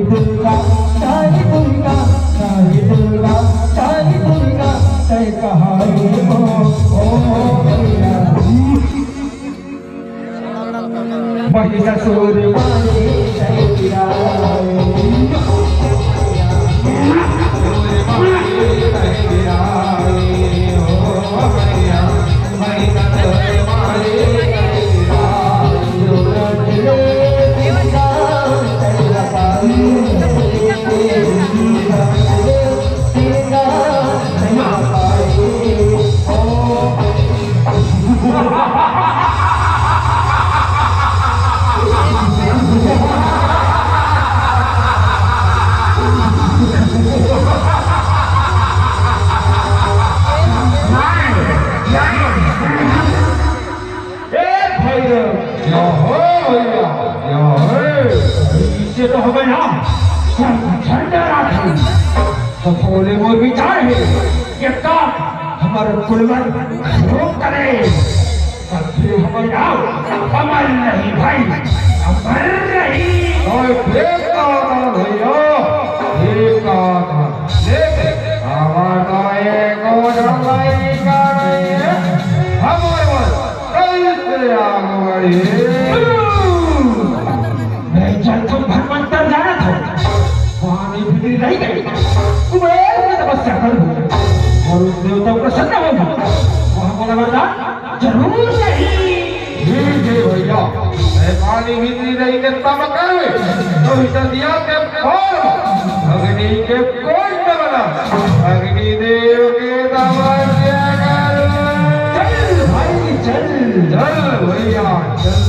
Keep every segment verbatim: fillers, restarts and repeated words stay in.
दुर्गा, जय दुर्गा, जय दुर्गा, जय दुर्गा, जय कहानी हो, ओ मैया। महिषासुर मारे जय राम। ए भैरव, या हो भैया, या हो। इसे तो हमें ना झंडा राखी। तो बोले मोर विचार है, ये काम हमारे कुलवन रोक करे। तब भी हमारे नाम अमर रही भाई, अमर रही। ओए, फेंक का था भैया, फेंक का था। ले, आवाज आए, को जलाई का नहीं है। हमारे मन, कैसे आग बढ़ी? मैं जब तुम भगवंतर जाना था, वहाँ नहीं फिक्री रही गई। कुबेर की तपस्या करूँ और उन देवताओं को प्रसन्न होगा। वहाँ बोला वरदान जरूर नहीं। ठीक है भैया, मैं पानी भीतरी नहीं के तब कर, तो इतना दिया के पार, अग्नि के कोई न बना, अग्नि देव के तपस्या कर। चल भाई चल। चल भैया चल।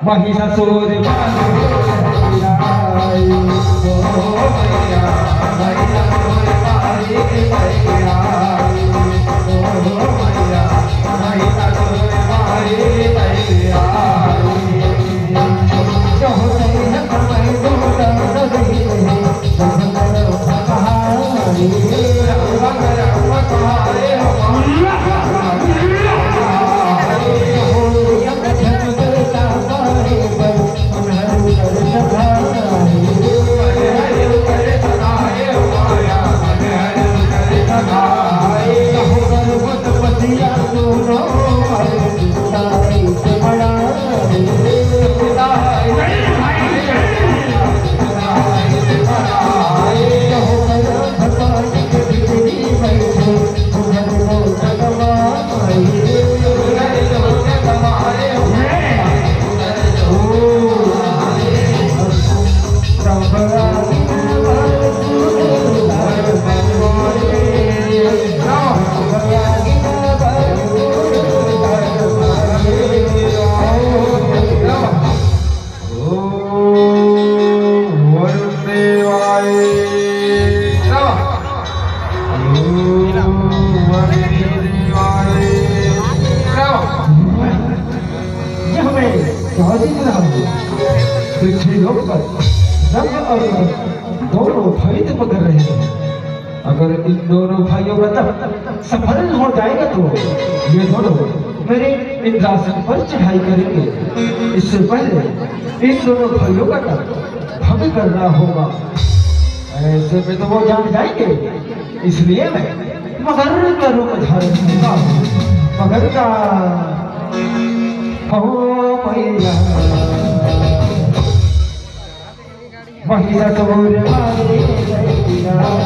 महिषासुर यह मैं क्या देख रहा हूँ? पृथ्वी लोक पर रंग और दोनों भाई तप कर रहे हैं। अगर इन दोनों भाइयों का तप सफल हो जाएगा तो ये दोनों मेरे इंद्रासन पर चढ़ाई करेंगे। इससे पहले इन दोनों भाइयों का तप भंग करना होगा। ऐसे में तो वो जान जाएंगे, इसलिए मैं मगर का रूप धारण करता हूँ। मगर का हो मैया। महिषासुर मारे जय राम।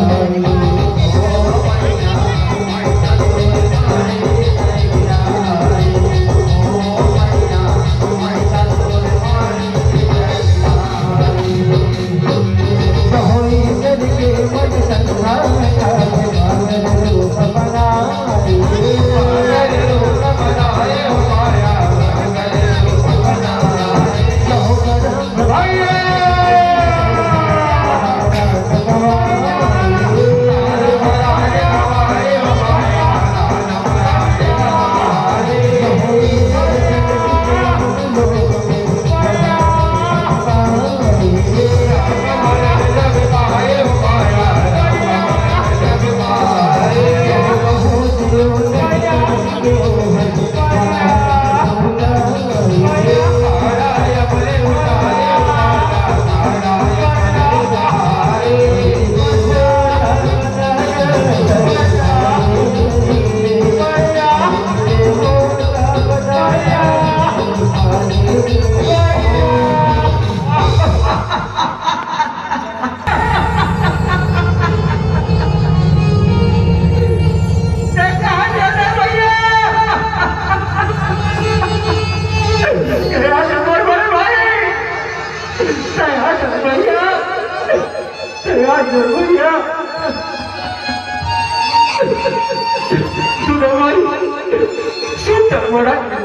सीता मरा के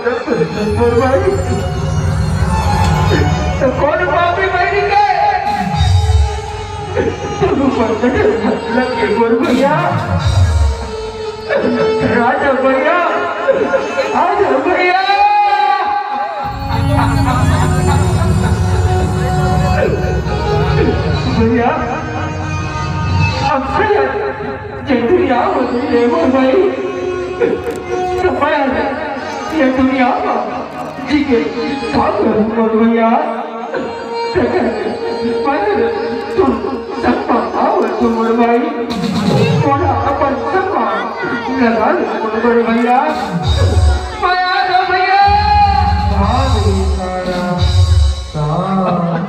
तो भाई, तो कौन पापी बहिनी के तू पकड़ लगे मोर भैया, राजा भैया, आजा भैया। भैया, अब भैया, ये दुनिया होती है मोर भाई, तो मैं ये दुनिया में जी के का करूं मोर भैया? पर तुम सब बताओ तुम मोर भाई, मोला अपन सब लगा दो मोर भैया। माया दो भैया। हाँ बेटा, हाँ।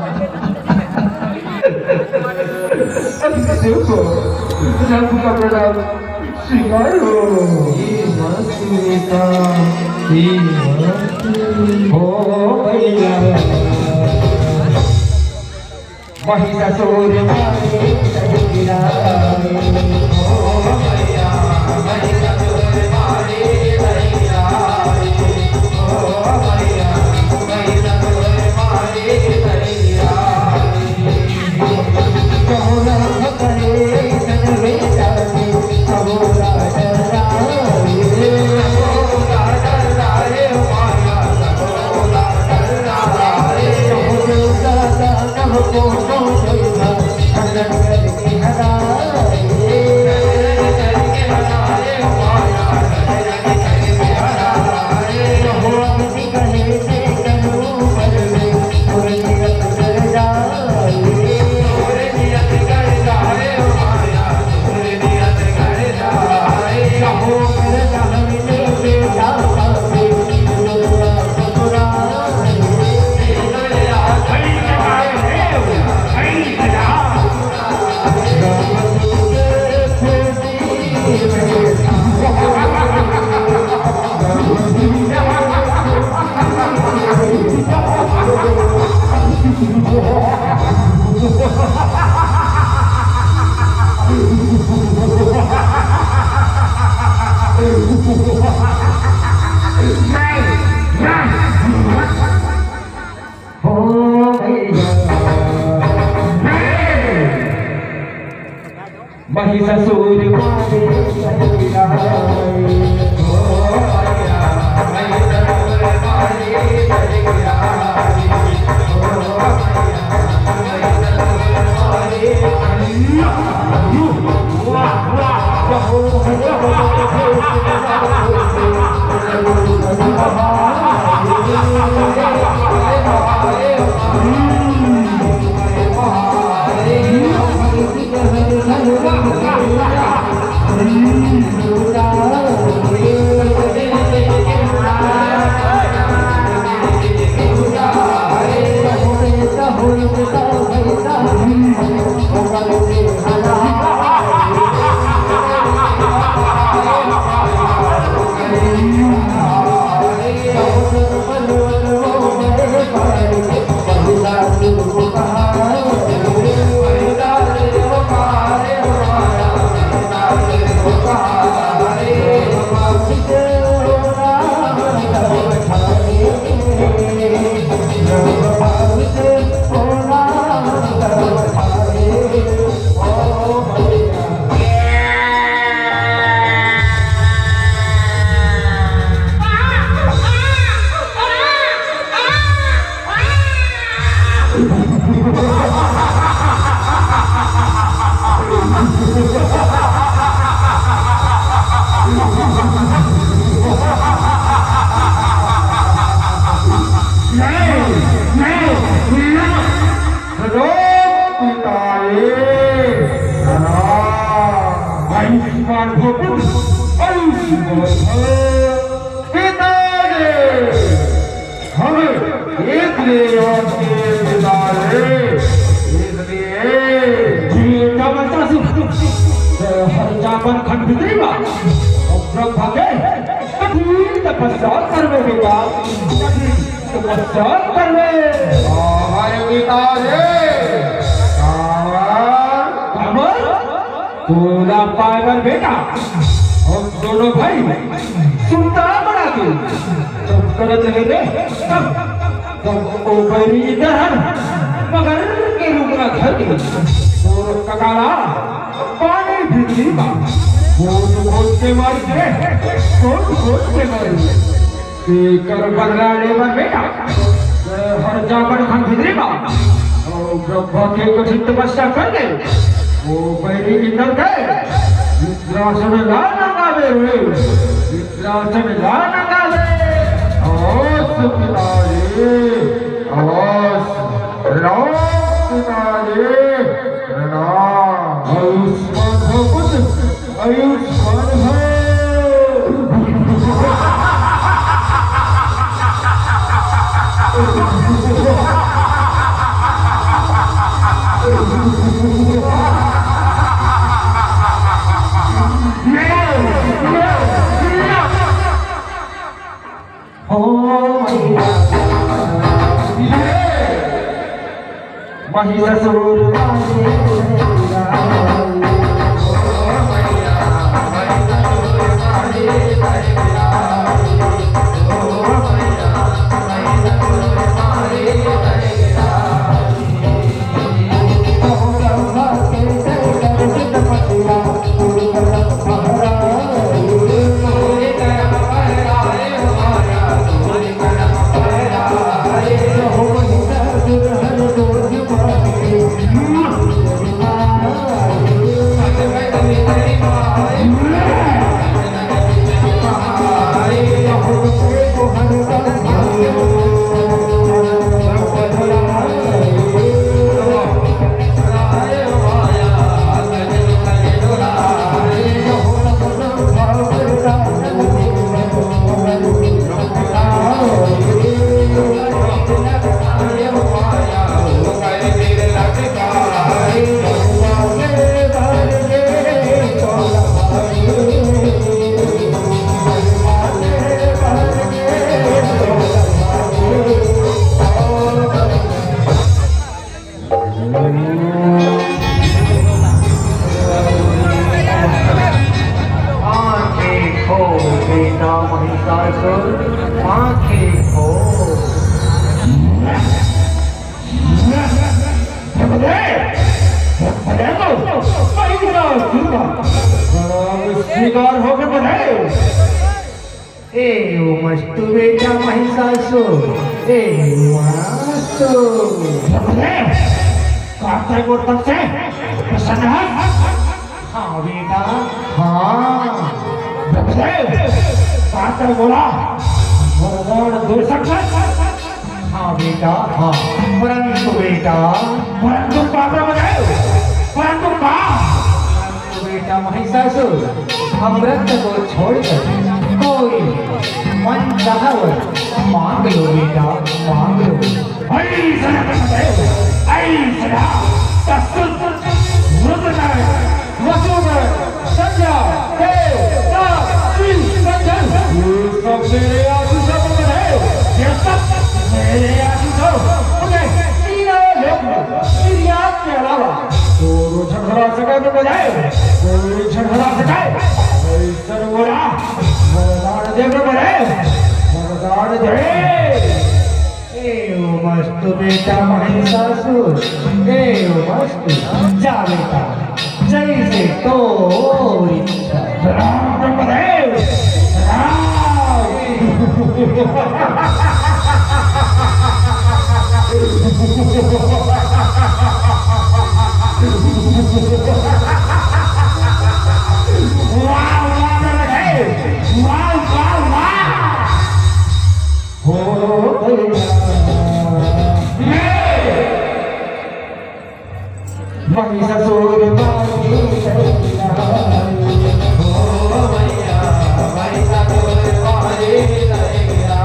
देखो, रब का प्रणाम। सिंगारो। हे मस्तुता, हे मस्तु। ओ भैया। महिषासुर मारे तैयार। ओ भैया, महिषासुर मारे तैयार। ओ भैया, महिषासुर मारे तैयार। महिषासुर मारे सैया। प्रणाम पिता रे, प्रणाम। आयुष्मान भव, आयुष्मान भव। पिता रे, हम एक ले आपके पिता रे, इसलिए जी का बच्चा सुख, हर जापन खंड बिगड़ी बा। और ब्रह्मा के कठिन तपस्या करवे बेटा, कठिन तपस्या करवे। हमारे पिता रे, कामर। कामर? तोला पाए बर बेटा, हम दोनों भाई सुनता बड़ा तू, जब करत रहे रे, तब, तब ओ बैरी इधर हर, मगर के रूप ना धर के, तोर ककाला पानी भीतरी बा, खोज खोज के मारी रे, खोज खोज के मारी। एकर बदला लेबर बेटा, हर जावन हम भीतरी बा, और ब्रह्मा के कठिन तपस्या कर ले, ओ बैरी इंद्र के, इंद्रासन ला नंगावे रे। राजन लाना गावे। अवश्य पिताजी, अवश्य। प्रणाम पिताजी, प्रणाम। आयुष्मान भव पुत्र, आयुष्मान भव। हो महिषासुर आंखें खोल बेटा महिषासुर, आंखें खोल। स्वीकार होके बधाई। ए ओ मस्तु बेटा महिषासुर, ए मस्तु। अरे, काटे को तक से प्रसन्न है? हाँ बेटा, हाँ। अरे, काटे बोला, भगवान दे सकता है? हाँ बेटा, हाँ। परंतु बेटा, परंतु का प्रभु है? परंतु का? तो बेटा महिषासुर, हम व्रत को छोड़कर कोई मन चाहा वर मांग लो बेटा, मांग लो। ऐसा ना कर दे, ऐसा ना। तसुत, रुद्र, वसुदेव, संध्या, देव, ता, श्री, संजन। ये सब मेरे आशीर्वाद में है। ये सब मेरे आशीर्वाद। मुझे तीनों लोक में निर्यात के अलावा तो झगड़ा सके तो बजाए, कोई झगड़ा सके, कोई सरवरा, वरदान दे तो बजाए, वरदान दे। ए ओ मस्तु बेटा महिषासुर, ए ओ मस्तु, जा बेटा, जैसे तोरी इच्छा। राम ब्रह्मदेव, राम। वाह, वाह, वाह, वाह, वाह। हो गया। महिषासुर मारी सैया। ओ मैया, महिषासुर मारी सैया।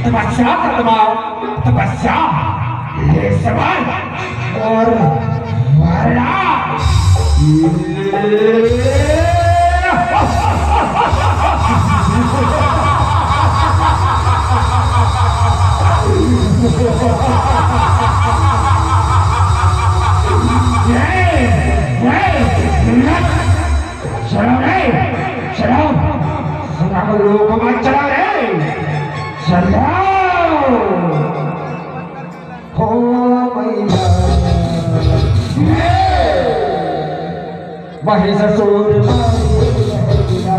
तपस्या खत्म, तपस्या, ये सवाल और वरना। ये, ये, ये, चलो रे, चलो, सब लोग मत चलो रे, चलो। हो मैया। महिषासुर मारे मैया।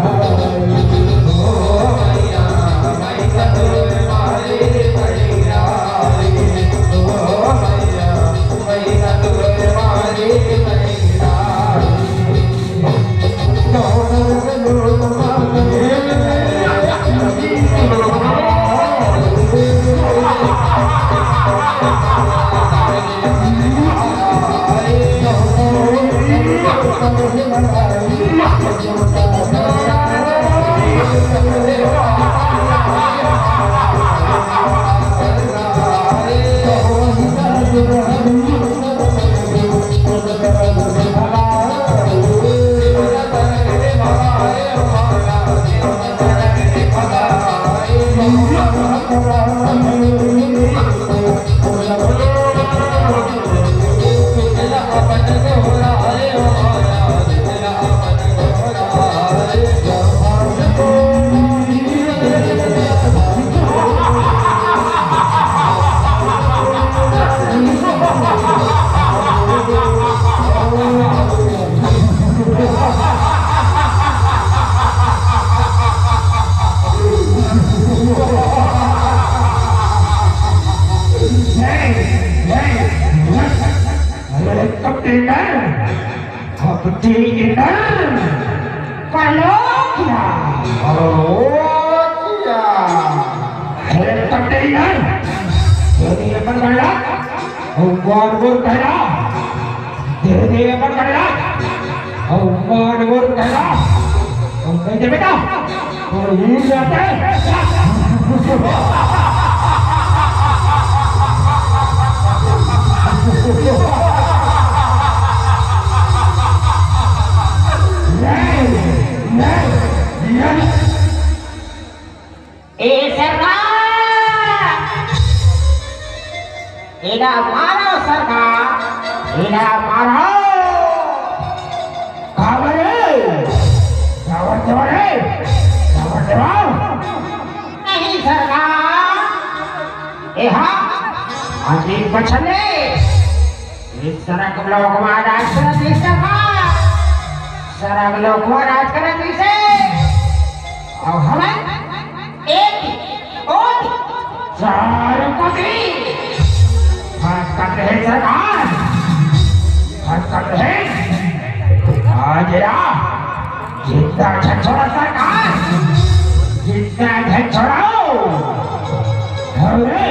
Helicopter, helicopter, परलोकिया, परलोकिया। Helicopter, दे दे अपन गला, भगवान बोल कहला, दे दे अपन गला, भगवान बोल कहला, तुम नहीं दे बेटा। ए सरकार, एला मारो सरकार, एला मारो। काबर रे? रावण देवा रे? रावण देवा? नहीं सरकार, एहा अजीब बछले। ये सरग लोक मा राज करत हे सरकार, सरग लोक मा राज करत हे। अउ हमन एक कोट चार कोटी। फटकत हे सरकार, फटकत हे। आज या जिंदा झन छोड़ा सरकार, जिंदा झन छोड़ाओ। अरे,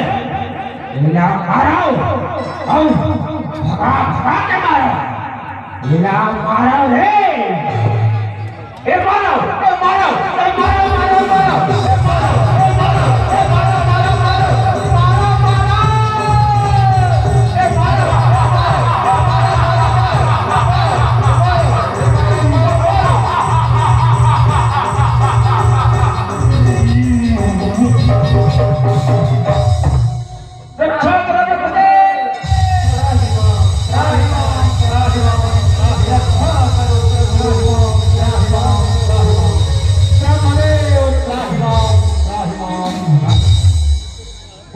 इला मारो, अउ भगा भगा के मारो, इला मारो रे। ए मारो, ए मारो, ए मारो, मारो, मारो, ए मारो, ए मारो, ए मारो, मारो, मारो, मारो, मारो, मारो। ए मारो, ए मारो, ए मारो, मारो, मारो, मारो। रक्षा करो रे फतेह।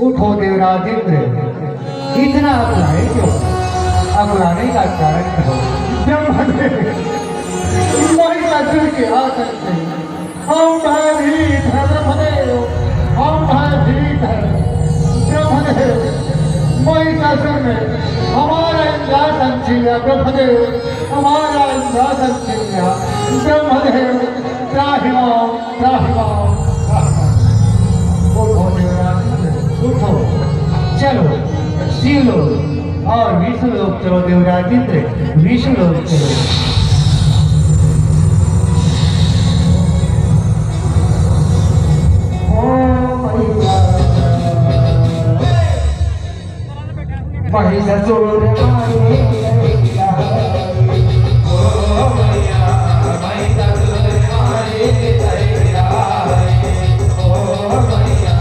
उठो देवराज इंद्र, इतना अकुलाए क्यों? अकुलाने का कारण कहो। ब्रह्मदेव, महिषासुर के आतंक से हम भयभीत हैं ब्रह्मदेव, हम भयभीत हैं ब्रह्मदेव। महिषासुर ने हमारा इंद्रासन छीन लिया ब्रह्मदेव, हमारा इंद्रासन छीन लिया ब्रह्मदेव। त्राहि मां, त्राहि मां, त्राहि मां। उठो देवराज, उठो। चलो, शिव लोक और विष्णु लोक चलो देवराज इंद्र, विष्णु लोक चलो। ओ मैया, महिषासुर मारे लइका। ओ मैया, महिषासुर मारे लइका। ओ मैया,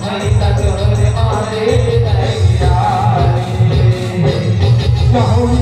महिषासुर मारे लइका। बोल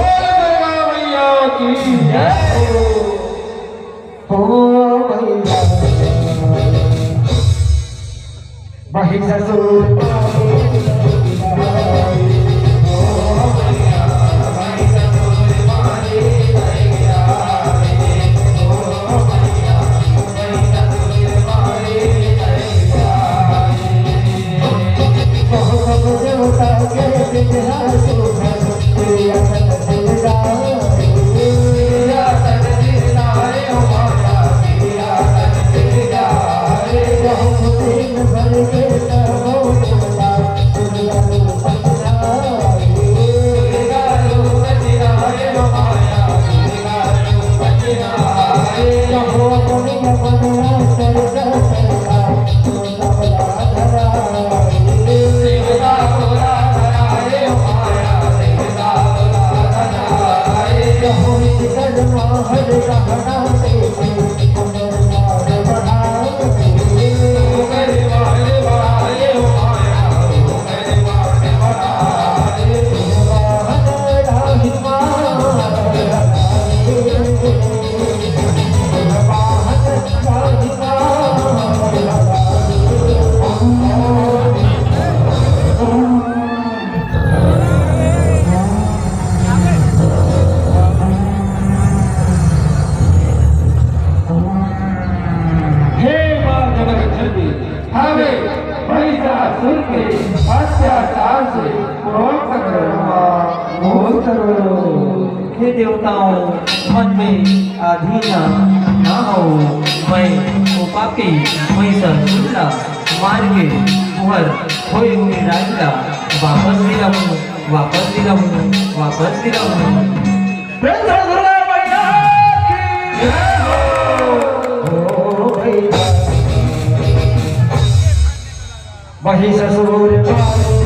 दुर्गा मैया की जय। ओ मैया, महिषासुर हे माँ जगत जननी, हमें महिषासुर के अत्याचार से मुक्त करो माँ, मुक्त करो। हे देवताओं, मन में अधीन ना हो, मैं ओ पापी महिषासुर ला मार के तुहर खोए हुए राज ला वापस दिलाहूँ, वापस दिलाहूँ, वापस दिलाहूँ। प्रेम से दुर्गा मैया की जय हो। ओ भैया। महिषासुर मारे।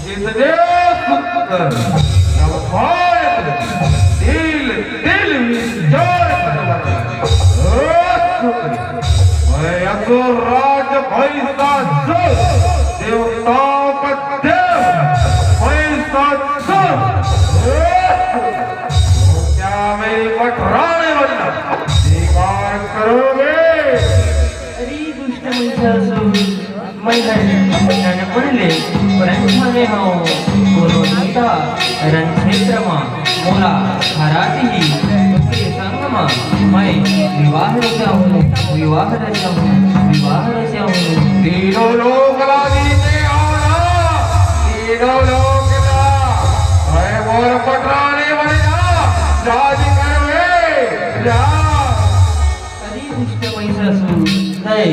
कितने सुंदर, नवभारत, तिल तिल विचार करवर। ओ सुंदर, मैं असुर राज भैंसासुर, देवताओं का देव, भैंसासुर। ओ सुंदर, क्या मेरी पटरानी बनना स्वीकार करोगे? अरे दुष्ट महिषासुर, मैं हर नानपन ले रंग ठाने हंव। कोनो देवता रण क्षेत्र म मोला हरा दिही, ओकरे संग म मैं विवाह रचाहूं, विवाह रचाहूं, विवाह रचाहूं। तीनों लोक ला जीते हो ना, तीनों लोक ला। अरे मोर पटरानी बन जा, राज करवे, जा। अरे दुष्ट महिषासुर, तैं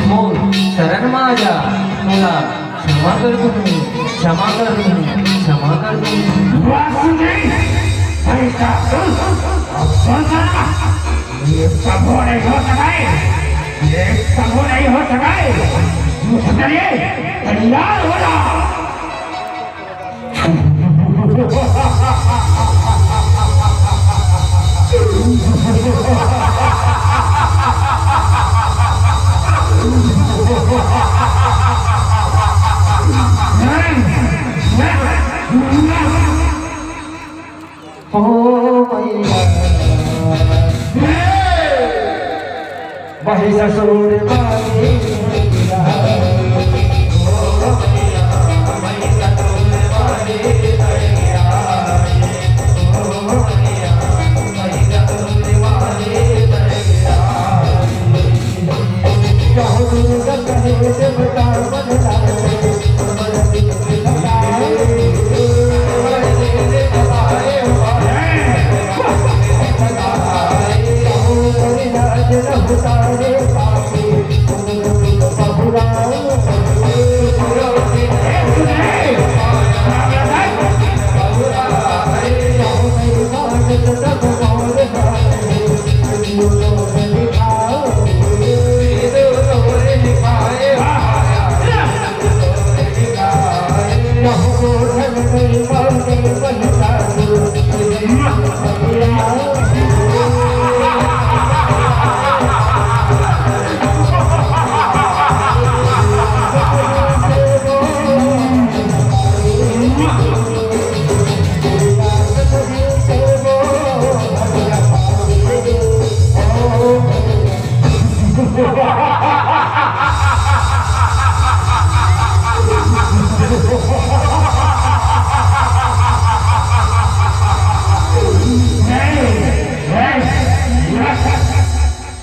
मोर शरण म आ जा, तोला क्षमा कर दूं, क्षमा कर दूं, क्षमा कर दूं। वासुदेव, महिषासुर, अब सुन ना, ये कभू नहीं हो सके, ये कभू नहीं हो सके। युद्ध के लिए तैयार हो जा। ओ भैया, महिषासुर वाली मैया। ओ भैया, महिषासुर वाली मैया। ओ भैया, महिषासुर वाली मैया।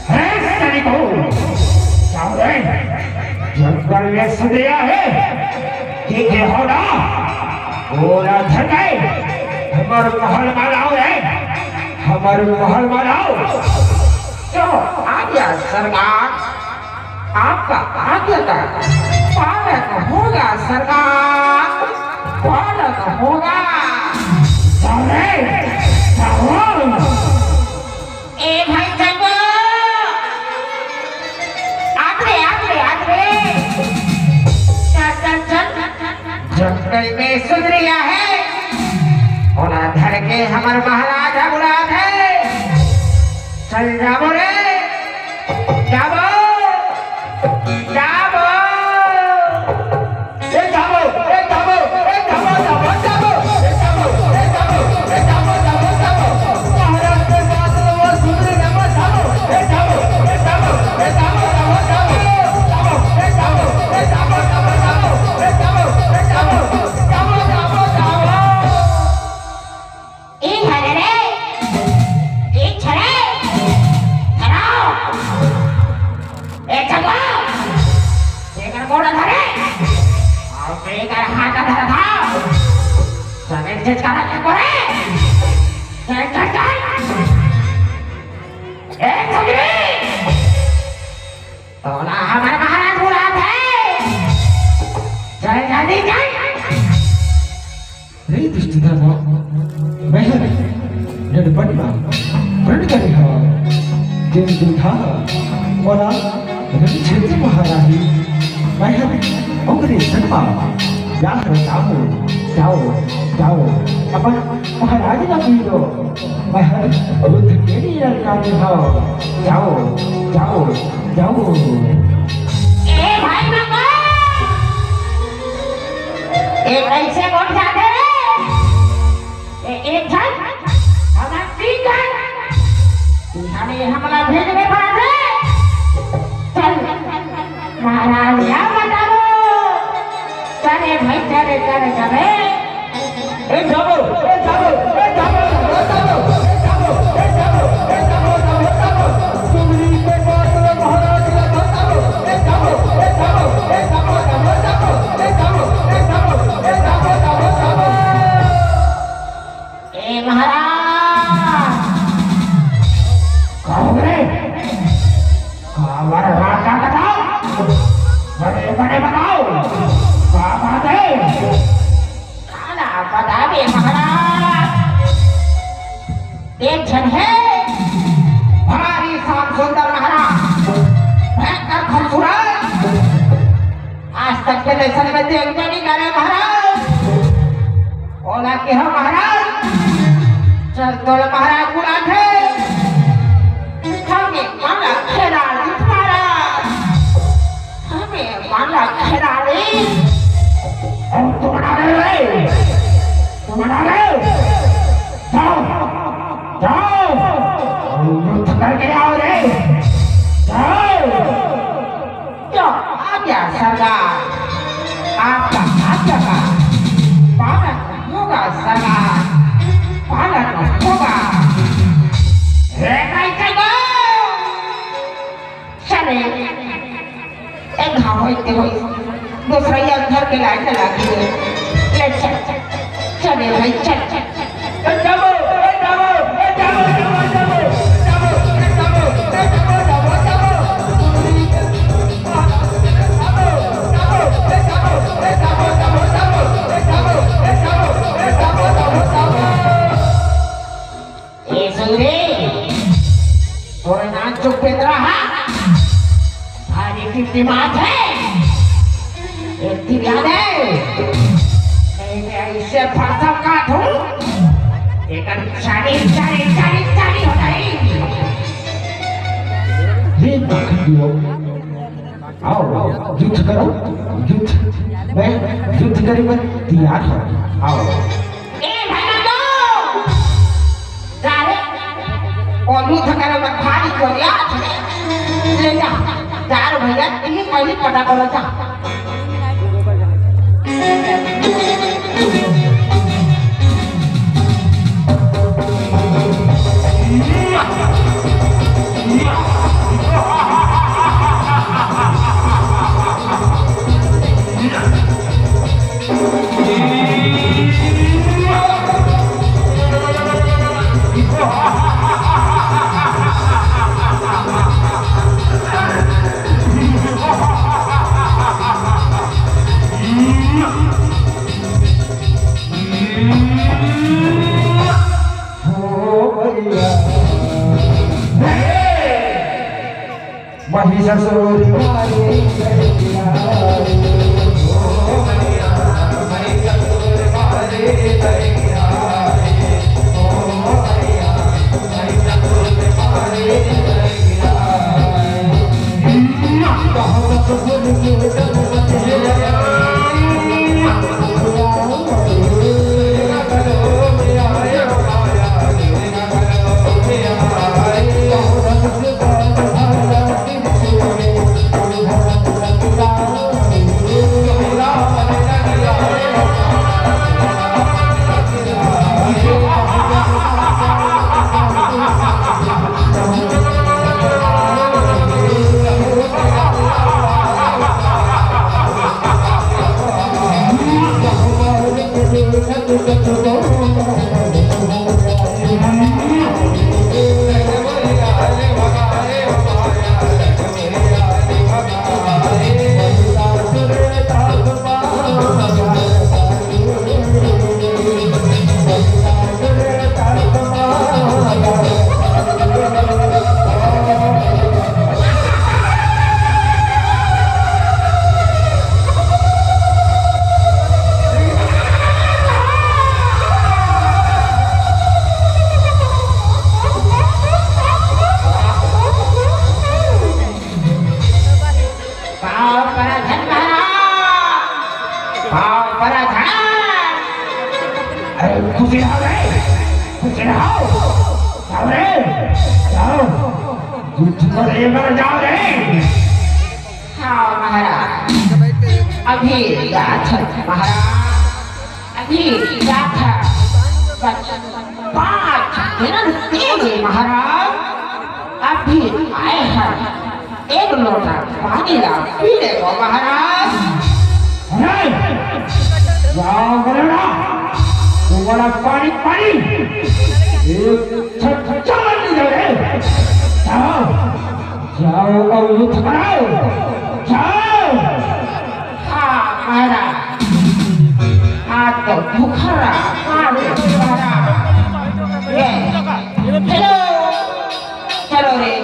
हे सैनिकों, जाओ रे, जंगल में सुन लिया है कि ये हो ना, पूरा जंगल हमर महल में लाओ रे, हमर महल में लाओ। जो आज्ञा सरकार, आपका आज्ञा का पालन होगा सरकार, पालन होगा। जाओ रे, जाओ। ए भाई जंगो, आत रे, आत रे, आत रे। चल, चल, चल। जंगल में सुन लिया है, ओला धर के हमर महाराजा बुलात है। चल जाबो रे, जाबो, जाबो। ए जाबो, ए जाबो, ए जाबो, जाबो, जाबो, ए जाबो, ए जाबो, ए जाबो, जाबो, जाबो। महाराज के बात लो, सुन रे, जाबो, जाबो, ए जाबो, ए जाबो, ए जाबो, जाबो, जाबो, जाबो, ए जाबो, ए जाबो, जाबो, जाबो, ए जाबो, ए जाबो, जाबो, जाबो, जाबो, जाबो, जाबो, जाबो। ए हरे रे, ए छरे, धराओ। ए चलो, एकर गोड़ धरे, अउ एकर हाथ धर था। समीर जिस करा के करे। चल, चल, चल। ए सुग्रीव, तोला हमर महाराज बुलात हे। चल, जल्दी चल। रे दुष्ट धर्म, मैं हर नरपट मा प्रण करे हव। तेन दुल्हा मोला रण क्षेत्र मा हराही। मैं हर ओकरे संग मा ब्याह रचाहूँ। जाओ, जाओ, अपन महाराज ला कहि दो। मैं हर युद्ध के लिए ललकारे हव। जाओ, जाओ, जाओ। ए भाई मंगल, ए कैसे उठ जाते रे? ए, एक झन, हमर तीन झन। इहां ले हमला भेज दे बाबे। चल, महाराज ला बताओ। चले भाई, चले, चले, चले। ए जाओ, ए जाओ, ए जाओ, ए जाओ, ए जाओ, ए जाओ, ए जाओ, ए जाओ। सुमरी के बात रे महाराज ला बताओ। ए जाओ, ए जाओ, ए जाओ, जाओ, जाओ, ए जाओ, ए जाओ, ए जाओ, जाओ, जाओ। ए महाराज, कहो रे, काबर राजा कथा? बड़े बड़े बताओ, का बात है? काला बताबे महाराज, एक झन हे भारी शान सुंदर महाराज, भयंकर खूबसूरत, आज तक के नइसन में देखबे नइ करे महाराज। ओला केहा महाराज, चल तोला महाराज बुलाथे। हमें मन ला खेला दीस महाराज, हमें मन ला खेला दीस। अउ तुम बना रहे हो रे? तुम बना रहे हो? जाओ, जाओ, युद्ध करके आओ रे, जाओ। तो आ गया सरदार, आपका आज्ञा का पालन होगा सरदार, पालन होगा। हे भाई चलो, चले। ए घाव होई ते होई, दूसरा ये घर के लाइट लगा के दे। ले चल, चल, चल रे भाई, चल, चल, चल। ए जाओ, ए जाओ, ए जाओ, जाओ, जाओ, जाओ, ए जाओ, ए जाओ, जाओ, जाओ। ए सुन रे, तोर नाक चुप पेतरा हा, भारी टिमटिमात हे। एक टिम याद हे, नहीं मैं इसे फरसा काटूं, एकर चारी, चारी, चारी, चारी हो जाई। ये बखत लोग, आओ, युद्ध करो, युद्ध, मैं युद्ध करे बर तैयार हूँ, आओ। ए भैया तो, जा रे, ओ युद्ध करे बर भारी कोरिया, ले जा, जा रे भैया, इही पहली पटा करो जा। महिषासुर मारे अरे, खुशी रहो रे, खुशी रहो। जाओ रे, जाओ। युद्ध कर, एक बार जाओ रे। हाँ महाराज, अभी जात हन महाराज, अभी जात हन। बस पाँच मिनट के लिए महाराज, अभी आए हन। एक लोटा पानी ला पी ले वो महाराज। अरे, क्या बोले ना? तुम्हारा पानी, पानी। एक छक्का नहीं दे रे। जाओ, जाओ और युद्ध कराओ। जाओ। हाँ महाराज, आज तो भूखा रहा, आज तो भूखा रहा। ये, चलो, चलो रे,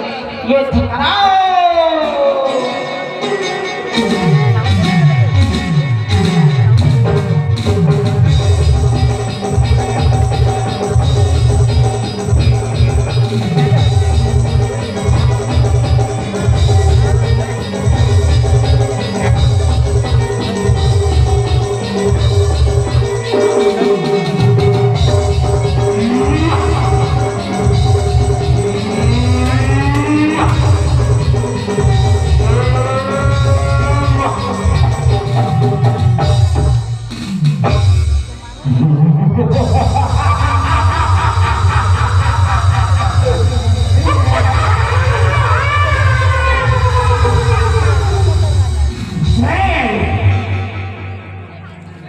युद्ध कराओ।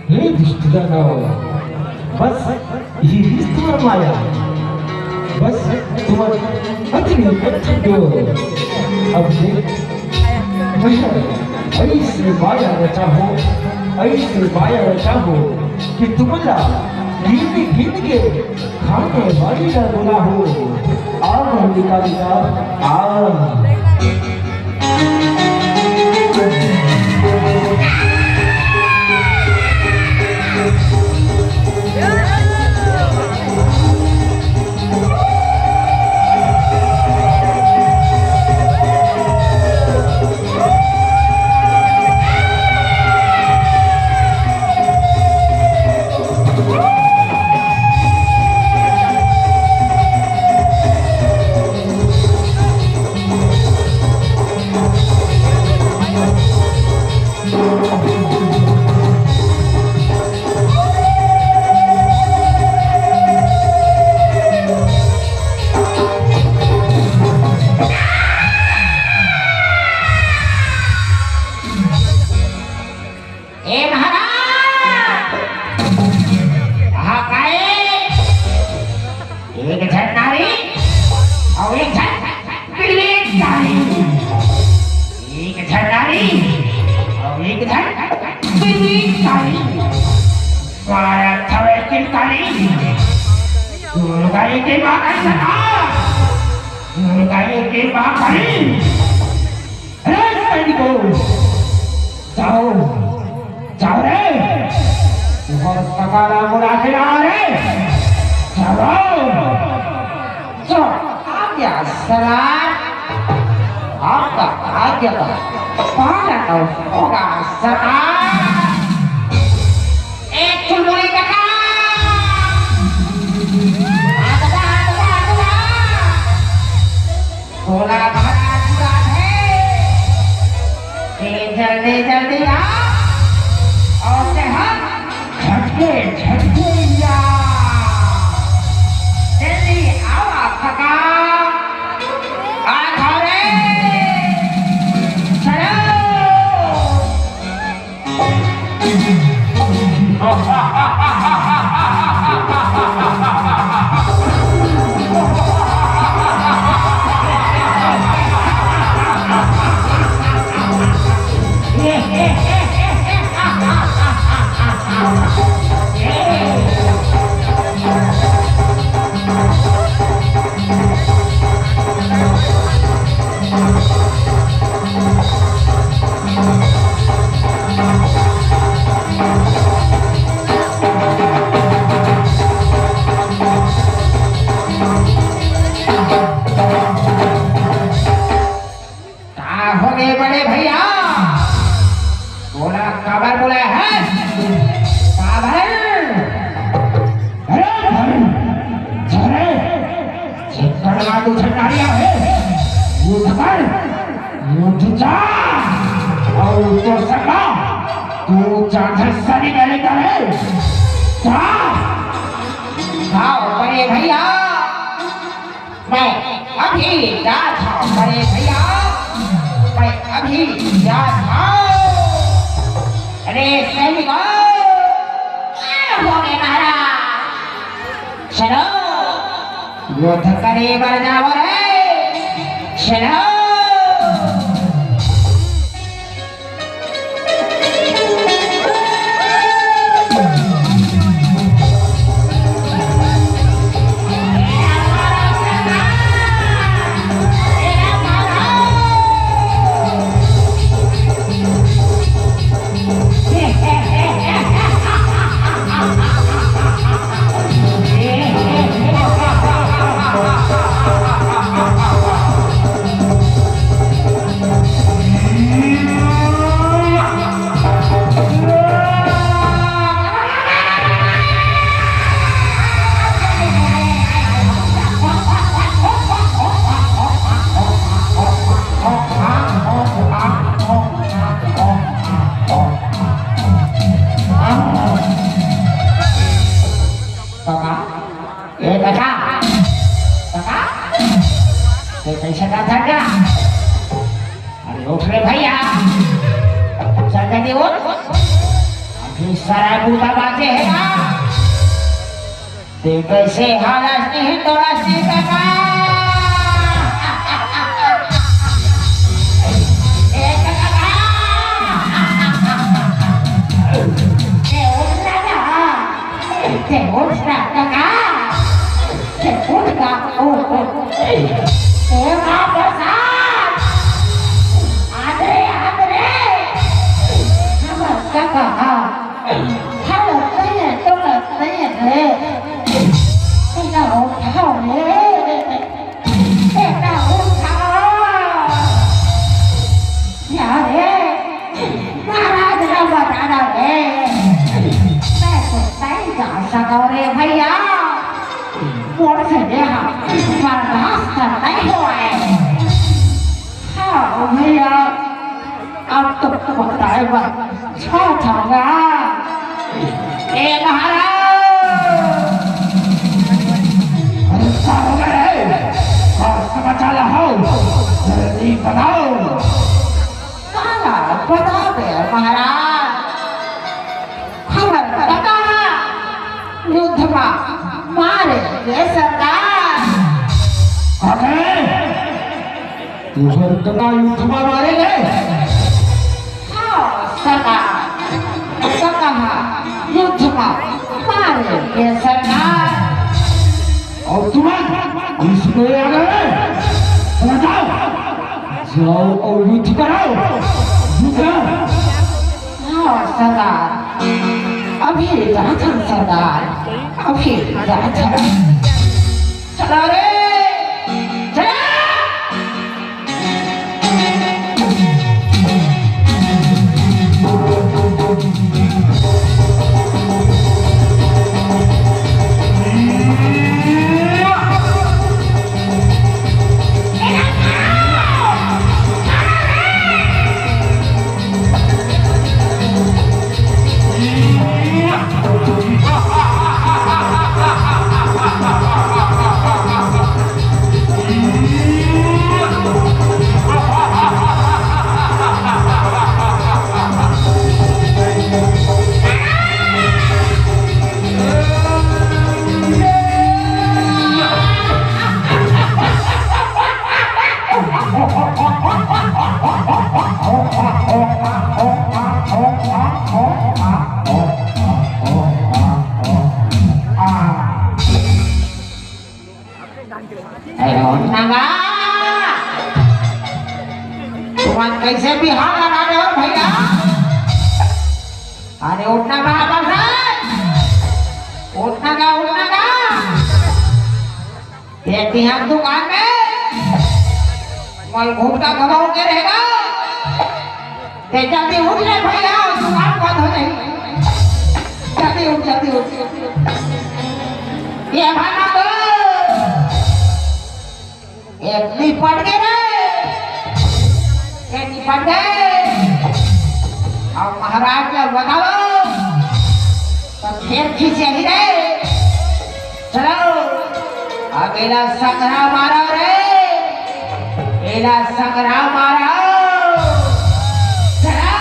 हे दुष्ट दानव, बस यही तुम्हार माया, बस तुम्हार अतनी अतनी डोर। अब देख, मैं ऐसी माया रचा हूँ, ऐसी माया रचा हूँ कि तुमला गिन गिन के खाने वाली ना गुना हो। आ मल्लिका, आ। ए महाराज! कहाँ का ए? एक झन नारी अउ एक झन बिलबिल नारी। एक झन नारी अउ एक झन बिलबिल नारी। मारत हवे किलकारी। दुर्गा के माँ का सता। दुर्गा के माँ करी। अरे सैनिकों, जाओ, जाओ रे। बहुत पकाना बुला के लाओ रे। जाओ। जो आज्ञा सरदार, आपका आज्ञा का पालन होगा सरदार। ए चुलबुली कका। आ कका, आ कका, आ कका। भोला महाराज की बात है। ए जल्दी जल्दी आ। अउ ते हा झटके झटके आ। जल्दी आवा कका। आ खा रे। चलो। का हो गे बड़े भैया? बोला, काबर बोला है? काबर? झंडारिया है, युद्ध कर, युद्ध जा, और तो सका, तू चांद सनी गले करे, जा। आओ बड़े भैया, मैं अभी जात हूँ बड़े भैया, मैं अभी जात हूँ। अरे सैनिकों, क्या हो गए महाराज? चलो, युद्ध करे बर जावो रे। चलो। कका, ए कका, कका, ए कैसे का था क्या? अरे उठ रे भैया, चल जल्दी उठ। अभी सारा बूता बाजे है ना। ते कैसे हालत नहीं है, तोरा से कका। ए कका। ए उठ ना। ते उठ ना कका। ते उठ ना। उठ, उठ। ए बाबा साहब। आदरे, आदरे। हमर कका। हम कहे तो कहे रे। तेरा उठाओ रे। तेरा उठाओ। या रे। महाराज का बताना रे। मैं तो नहीं जा सका रे भैया। मोर से देहा बर्दाश्त नहीं होए। हाँ भैया, अब तो बताए बा, छा छागा। ए महाराज! अरे का हो गए? कौन सा बचा ला हो? जल्दी बताओ। काला बता दे महाराज। हमर कका युद्ध मा मारे गे सरकार। अरे, तुहर कका युद्ध मा मारे गे? हाँ, सरकार। कका युद्ध मा मारे गे सरकार। अउ तुरंत इसमें आ गए। जाओ, जाओ अउ युद्ध कराओ। युद्ध। हाँ सरदार, अभी जाथन सरदार, अभी जाथन। चलो रे, चलो। अरे उठना गा। तुमन कैसे बिहान लगा रहे हो भैया? अरे उठना गा, बस है। उठना गा, उठना गा। ये बिहान दुकान में मल घूम का घमाओ के रहेगा। ते जल्दी उठ ले भैया, दुकान बंद हो जाएगी। जल्दी उठ, जल्दी उठ। ये भागा दो। निपट गे रे, ये निपट गे। अउ महाराज ला बतावव, त फेर खींचही रे। चलो, अब एला संघरा मारव रे, एला संघरा मारव। चलो।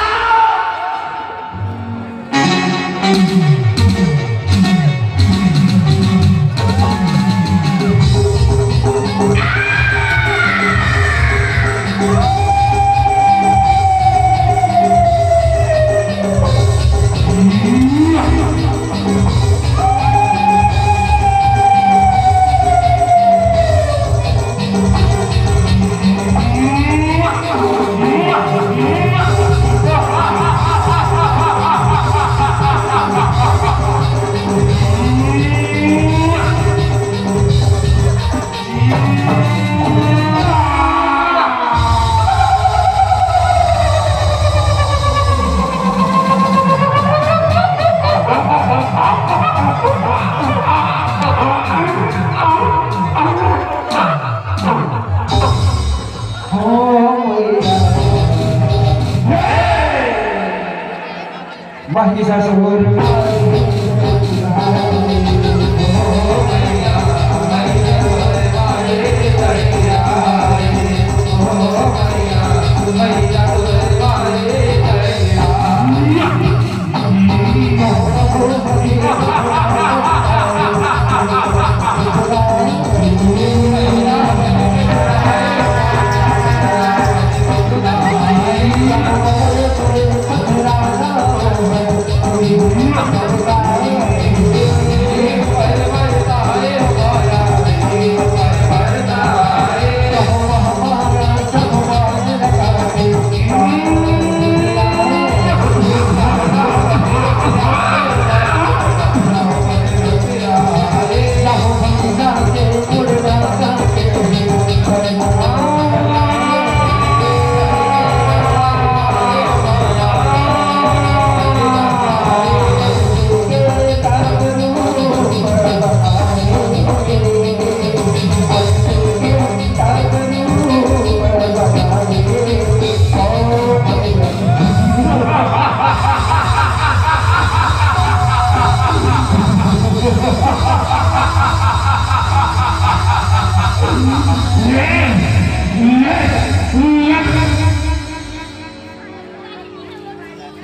महिषासुर।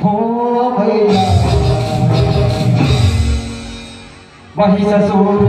हो भैया, महिषासुर।